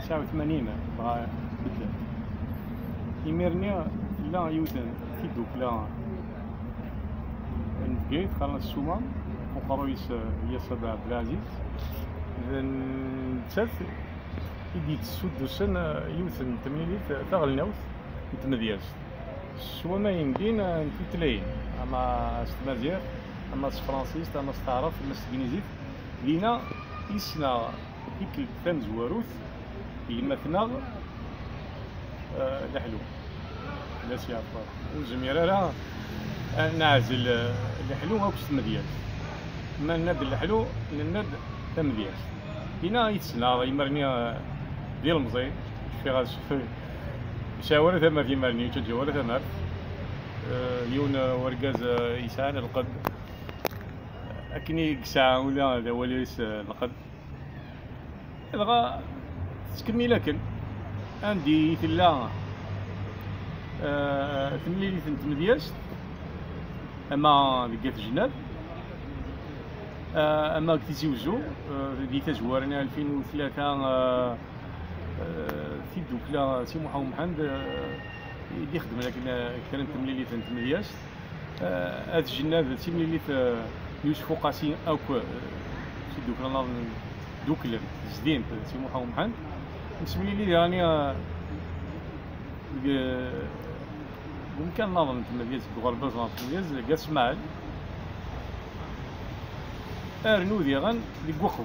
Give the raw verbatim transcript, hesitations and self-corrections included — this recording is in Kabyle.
Tesɛa u tmanyin dɣa beddlen. Imir-nni tella yiwet n tiddukla n Bgayet, qqaren-as Ssuma, uqerruy-is, eh, Yasab Ɛebdelaziz. D nettat i d-yettsuddusen, eh, yiwet n temlilit taɣelnawt n tmedyazt s wamayen din, eh, n tutlayin, ama s tmaziɣt, ama s tefransist, ama s taɛrabt, ama s tegnizit. Dinna i ssneɣ tikkelt tamezwarut i gma-tneɣ, eh, Leḥlu. D as-yeɛfer. Ur nezmir ara ad neɛzel, eh, Leḥlu akk s tmedyazt. Ma nenna-d Leḥlu, nenna-d tamedyazt. Dinna i t-ssneɣ imir-nni, eh, d ilemẓi. Cfiɣ ad cfiɣ. Yesɛa wara tamart imir-nni, ur yettaǧǧa wara tamart. Eh, yiwen, eh, wergaz, eh, yesɛan lqedd. Akken i yesɛa ula d awal-is, eh, lqedd. Dɣa tettkemmil akken. Anda i tella, eh, temlilit n tmedyazt, ama deg At Jennad, eh, ama deg Tizi Uzzu, eh, di tazwara n alfin u tlata, eh, eh, tiddukla Si Muḥ Umḥend, eh, i d-ixeddmen akken, eh, kra n temlilit n tmedyazt. Eh, At Jennad d timlilit, eh, n Yusef Uqasi akk, eh, tiddukla nniḍen dduklent, zdint Si Muḥ Umḥend. Nettemlili diɣen, eh, deg, eh, deg umkan nniḍen n tmedyazt, deg uɣerbaz n tmedyazt, deg At Smaɛel. Rnu diɣen deg Uqbu.